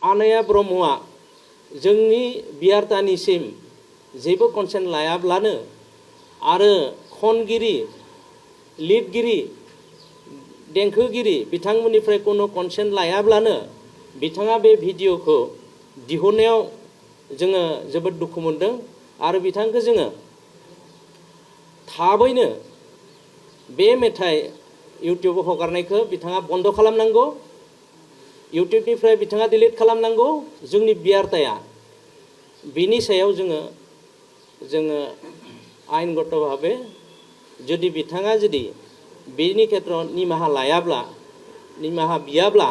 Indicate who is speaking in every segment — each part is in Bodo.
Speaker 1: आनाया ब्रह्मआ जोंनि बियारतानिसिम जेबो कनसेन्ट लायाब्लानो आरो खनगिरि लिरगिरि देंखोगिरि बिथांमोननिफ्राय कोनो कनसेन्ट लायाब्लानो बिथाङा बे भिडिअखौ दिहुननायाव जोङो जोबोद दुखु मोनदों आरो बिथांखौ जोङो थाबैनो बे मेथाइ इउटिउबाव हगारनायखौ बिथाङा बन्द खालामनांगौ। इउटिउबनिफ्राय बिथाङा डिलिट खालामनांगौ। जोंनि बियारताया बिनि सायाव जोङो आयेनगत भावे जुदि बिथाङा जुदि बेनि खेत्रआव निमाहा बियाब्ला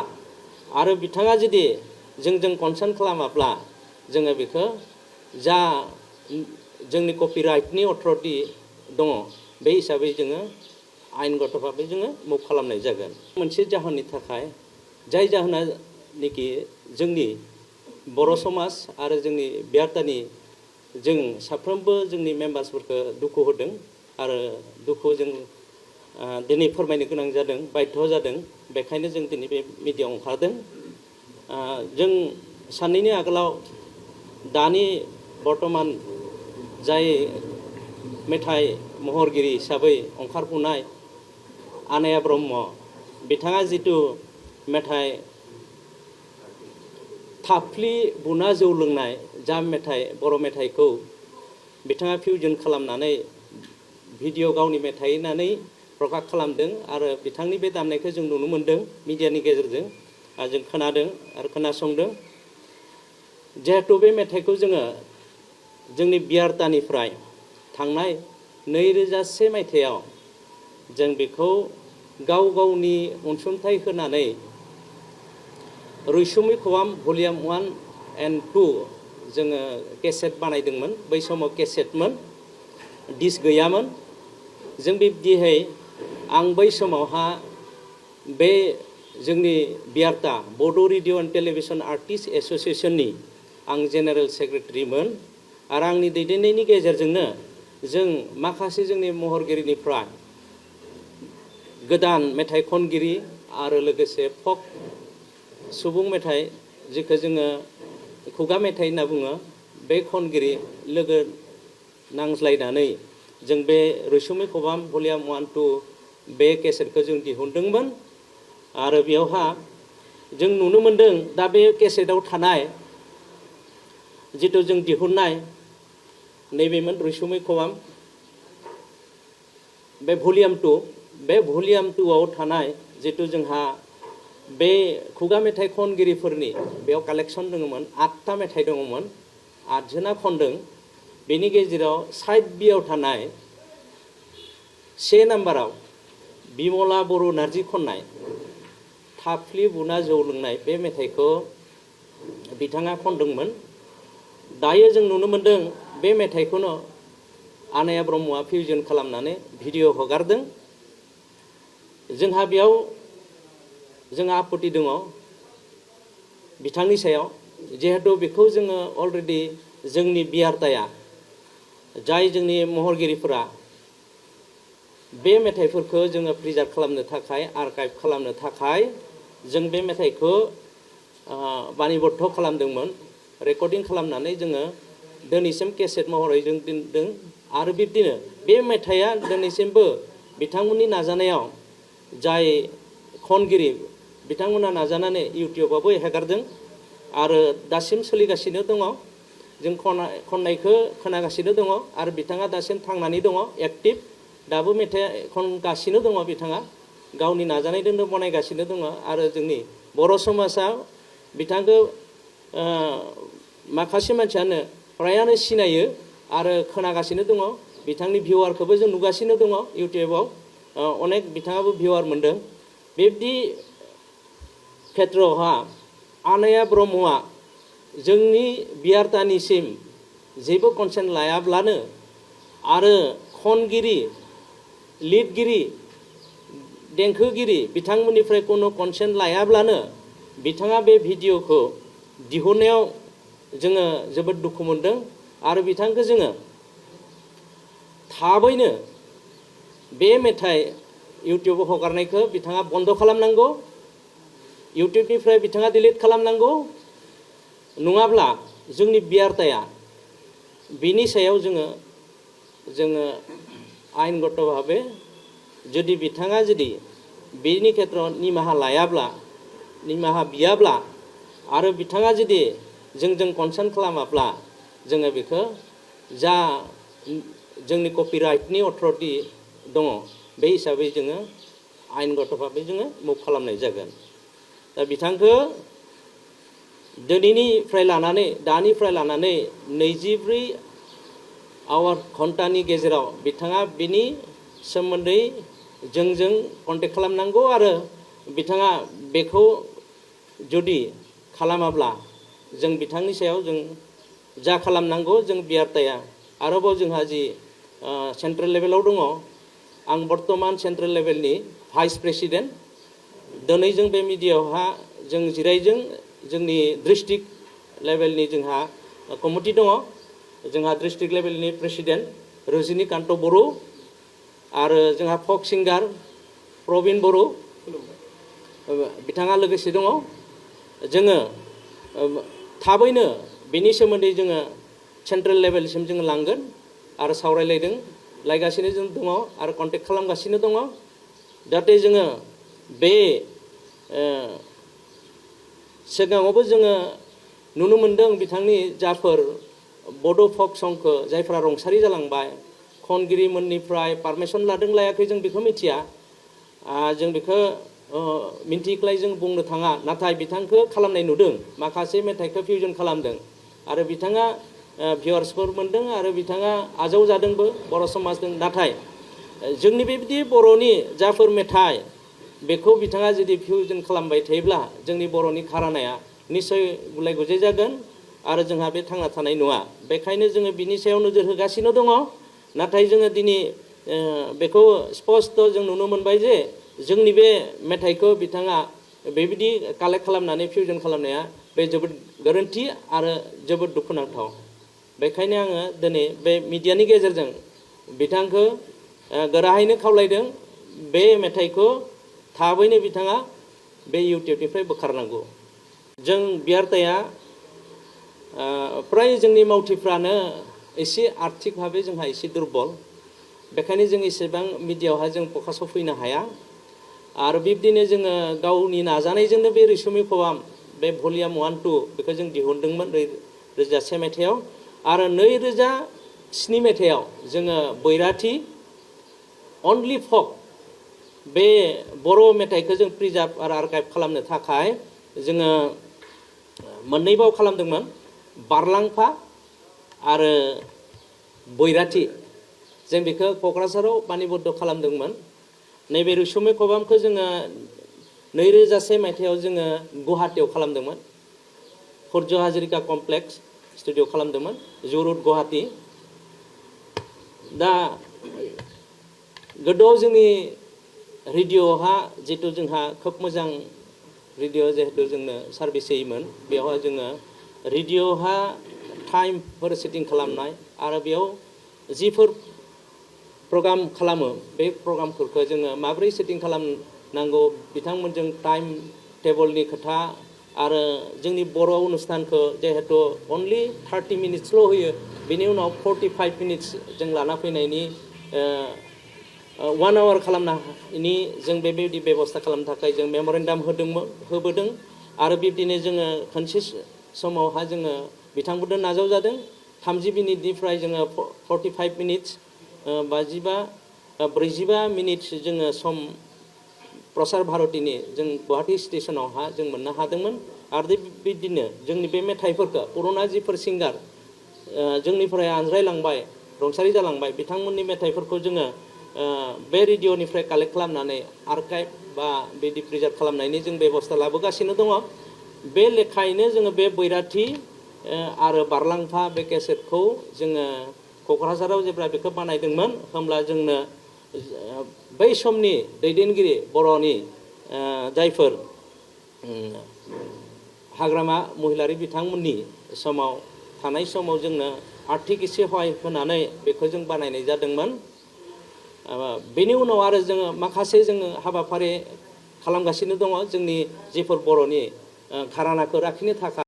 Speaker 1: आरो बिथाङा जुदि जोंजों कनसार्न खालामाब्ला जोङो बेखौ जा जोंनि कपिराइटनि अथरिटि दङ बे हिसाबै जोङो आयेनगत भावे जोङो मुभ खालामनाय जागोन। मोनसे जाहोननि थाखाय जाय जाहोना निखि जोंनि बर' समाज आरो जोंनि बियारतानि जों साफ्रोमबो जोंनि मेम्बार्सफोरखौ दुखु होदों आरो दुखु जों दिनै फोरमायनो गोनां जादों, बाध्य जादों। बेखायनो जों दिनै बे मिडियायाव ओंखारदों। जों साननैनि आगोलाव दानि बर्तमान जाय मेथाइ महरगिरि हिसाबै ओंखारफुनाय आनाया ब्रह्म बिथाङा जितु मेथाइ थाफ्लि बुना जौ लोंनाय जा मेथाइ बर' मेथाइखौ बिथाङा फिउजन खालामनानै भिडिअ गावनि मेथाइ होननानै प्रकाश खालामदों आरो बिथांनि बे दामनायखौ जों नुनो मोनदों मिडियानि गेजेरजों जों खोनादों आरो खोनासंदों। जिहेतु बे मेथाइखौ जोङो जोंनि बियारतानिफ्राय थांनाय 2001 मायथाइयाव जों बेखौ गावनि अनसुंथाइ होनानै रैसुमै खबाम भलिउम 1 and 2 जोङो केसेट बानायदोंमोन। बै समाव केसेटमोन, डिस्क गैयामोन। जों बिब्दिहै आं बै समावहा बे जोंनि बियारता बड' रेडिअ एन्ड टेलिभिजन आर्टिस्ट एस'सिएशननि आं जेनेरेल सेक्रेटारिमोन आरो आंनि दैदेननायनि गेजेरजोंनो जों माखासे जोंनि महरगिरिनिफ्राय गोदान मेथाइ खनगिरि आरो लोगोसे फक सुबुं मेथाइ जेखौ जोङो खुगा मेथाइ होनना बुङो बे खनगिरि लोगो नांज्लायनानै जों बे रैसुमै खबाम भलिउम 1, 2 बे केसेटखौ जों दिहुनदोंमोन आरो बेयावहा जों नुनो मोनदों दा बे केसेटआव थानाय जितु जों दिहुननाय नैबेमोन रैसुमै खबाम बे भलिउम 2 बे भलिउम 2 आव थानाय जितु जोंहा बे खुगा मेथाइ खनगिरिफोरनि बेयाव कालेक्सन दङमोन 8टा मेथाइ दङमोन 8 जना खनदों। बेनि गेजेराव साइड बियाव थानाय 1 नाम्बाराव बिमला बर' नार्जि खननाय थाफ्लि बुना जौ लोंनाय बे मेथाइखौ बिथाङा खनदोंमोन। दायो जों नुनो मोनदों बे मेथाइखौनो आनाया ब्रह्मआ फिउजन खालामनानै भिडिअ हगारदों। जोंहा बेयाव जोंहा आपत्ति दङ बिथांनि सायाव, जिहेतु बेखौ जोङो अलरेडि जोंनि बियारताया जाय जोंनि महरगिरिफोरा बे मेथाइफोरखौ जोङो प्रिजार्भ खालामनो थाखाय आर्काइभ खालामनो थाखाय जों बे मेथाइखौ बानिबद्ध खालामदोंमोन, रेकर्डिं खालामनानै जोङो दिनैसिम केसेट महरै जों दोनदों आरो बिब्दिनो बे मेथाइया दिनैसिमबो बिथांमोननि नाजानायाव जाय खनगिरि बिथांमोना नाजानानै इउटिउबावबो हेगारदों आरो दासिम सोलिगासिनो दङ। जों खननायखौ खोनागासिनो दङ आरो बिथाङा दासिम थांनानै दङ एक्टिभ, दाबो मेथाइ खनगासिनो दङ बिथाङा गावनि नाजानायजोंनो बनायगासिनो दङ आरो जोंनि बर' समाजाव बिथांखौ माखासे मानसियानो फ्रायानो सिनायो आरो खोनागासिनो दङ। बिथांनि भिउआरखौबो जों नुगासिनो दङ इउटिउबाव अनेक बिथाङाबो भिउआर मोनदों। बिब्दि खेत्रआवहा आनाया ब्रह्मआ जोंनि बियारतानिसिम जेबो कनसेन्ट लायाब्लानो आरो खनगिरि लिरगिरि देंखोगिरि बिथांमोननिफ्राय कोनो कनसेन्ट लायाब्लानो बिथाङा बे भिडिअखौ दिहुननायाव जोङो जोबोद दुखु मोनदों आरो बिथांखौ जोङो थाबैनो बे मेथाइ इउटिउबाव हगारनायखौ बिथाङा बन्द खालामनांगौ। इउटिउबनिफ्राय बिथाङा डिलिट खालामनांगौ नङाब्ला जोंनि बियारताया बिनि सायाव जोङो आयेनगत भावे जुदि बिथाङा जुदि बेनि खेत्रआव निमाहा लायाब्ला निमाहा बियाब्ला आरो बिथाङा जुदि जोंजों कनसार्न खालामाब्ला जोङो बेखौ जा जोंनि कपिराइटनि अथरिटि दङ बे हिसाबै जोङो आयेनगत भावे जोङो मुभ खालामनाय जागोन। दा बिथांखौ दिनैनिफ्राय लानानै 24 घन्टानि गेजेराव बिथाङा बिनि सोमोन्दै जोंजों कन्टेक्ट खालामनांगौ आरो बिथाङा बेखौ जुदि खालामाब्ला जों बिथांनि सायाव जों जा खालामनांगौ जों बियारताया आरोबाव जोंहा जि सेन्ट्रेल लेभेलाव दङ आं बर्तमान सेन्ट्रेल लेभेलनि भाइस प्रेसिडेन्ट दिनै जों बे मिडियायावहा जों जिरायजों जोंनि डिस्ट्रिक्ट लेभेलनि जोंहा कमिटि दङ जोंहा डिस्ट्रिक्ट लेभेलनि प्रेसिडेन्ट रजनिकान्त बर' आरो जोंहा फक सिंगार प्रबिन बर' बिथाङा लोगोसे दङ जोङो थाबैनो बेनि सोमोन्दै जोङो सेन्ट्रेल लेभेलसिम जोङो लांगोन आरो लायगासिनो जों दङ आरो कन्टेक्ट खालामगासिनो दङ जाहाथे जोङो बे सिगाङावबो जोङो नुनो मोनदों बिथांनि जाफोर बड' फक संखौ जायफ्रा रुंसारि जालांबाय खनगिरिमोननिफ्राय पारमिसन लादों लायाखै जों बेखौ मिथिया जों बेखौ मिन्थियैखाय जों बुंनो थाङा नाथाय बिथांखौ खालामनाय नुदों माखासे मेथाइखौ फिउजन खालामदों आरो बिथाङा भिउवार्सफोर मोनदों आरो बिथाङा आजावजादोंबो बर' समाजजों नाथाय जोंनि बेबायदि बर'नि जाफोर मेथाइ बेखौ बिथाङा जुदि फिउजन खालामबाय थायोब्ला जोंनि बर'नि घरानाया निस्सय गुलाय गुजाय जागोन आरो जोंहा बे थांना थानाय नङा बेखायनो जोङो बिनि सायाव नोजोर होगासिनो दङ नाथाय जोङो दिनै बेखौ स्पष्ट जों नुनो मोनबाय जे जोंनि बे मेथाइखौ बिथाङा बेबायदि कालेक्ट खालामनानै फिउजन खालामनाया बे जोबोद गोरोन्थि आरो जोबोद दुखुनांथाव बेखायनो आङो दिनै बे मिडियानि गेजेरजों बिथांखौ गोराहैनो खावलायदों बे मेथाइखौ थाबैनो बिथाङा बे इउटिउबनिफ्राय बोखारनांगौ जों बियारताया फ्राय जोंनि मावथिफ्रानो एसे आर्थिक भावे जोंहा एसे दुर्बल बेखायनो जों एसेबां मिडियायावहाय जों फकासाव फैनो हाया आरो बिब्दिनो जोङो गावनि नाजानायजोंनो बे रैसुमै खबाम बे भलिउम 1, 2 बेखौ जों दिहुनदोंमोन 2001 मायथाइयाव आरो 2007 मायथाइयाव जोङो बैराथि अनलि फक बे बर' मेथाइखौ जों प्रिजार्भ आरो आर्काइभ खालामनो थाखाय जोङो मोननै बाव खालामदोंमोन बारलांफा आरो बैराथि जों बेखौ क'क्राझाराव बानिबद्ध खालामदोंमोन नैबे रैसुमै खबामखौ जोङो 2001 मायथाइयाव जोङो गुवाहाटीयाव खालामदोंमोन सूर्य हाजरिका कमप्लेक्स स्टुडिअ खालामदोंमोन जु र'ड गुवाहाटी दा गोदोआव जोंनि रेडिअ'हा जितु जोंहा खोब मोजां रेडिअ' जिहेतु जोंनो सार्भिस होयोमोन बेवहाय जोङो रेडिअ'हा टाइमफोर सेटिं खालामनाय आरो बेयाव जिफोर प्रग्राम खालामो बे प्रग्रामफोरखौ जोङो माबोरै सेटिं खालामनांगौ बिथांमोनजों टाइम टेबलनि खोथा आरो जोंनि बर' अनुस्थानखौ जिहेतु अनलि 30 मिनिट्सल' होयो बेनि उनाव 45 मिनिट्स जों लाना फैनायनि 1 आवार खालामनायनि जों बेबायदि बेबस्था खालामनो थाखाय जों मेम'रेन्डाम होबोदों आरो बिब्दिनो जोङो खनसे समावहा जोङो बिथांमोनजों नाजावजादों 30 मिनिटनिफ्राय जोङो 45 मिनिट्स 45 मिनिट्स जोङो सम प्रसार भारतीनि जों गुवाहाटी स्टेशनावहा जों मोननो हादोंमोन आरो बिदिनो जोंनि बे मेथाइफोरखौ पुरुना जिफोर सिंगार जोंनिफ्राय आनज्रायलांबाय रुंसारि जालांबाय बिथांमोननि मेथाइफोरखौ जोङो बे रेडिअ'निफ्राय कालेक्ट खालामनानै आर्काइभ बा बिदि प्रिजार्भ खालामनायनि जों बेबस्था लाबोगासिनो दङ बे लेखायैनो जोङो बे बैराथि आरो बारलांफा बे केसेटखौ जोङो क'क्राझाराव जेब्ला बेखौ बानायदोंमोन होमब्ला जोंनो बै समनि दैदेनगिरि बर'नि जायफोर हाग्रामा महिलारि बिथांमोननि समाव थानाय समाव जोंनो आर्थिक एसे सहाय होनानै बेखौ जों बानायनाय जादोंमोन बेनि उनाव आरो जोङो माखासे जोङो हाबाफारि खालामगासिनो दङ जोंनि जिफोर बर'नि घरानाखौ लाखिनो थाखाय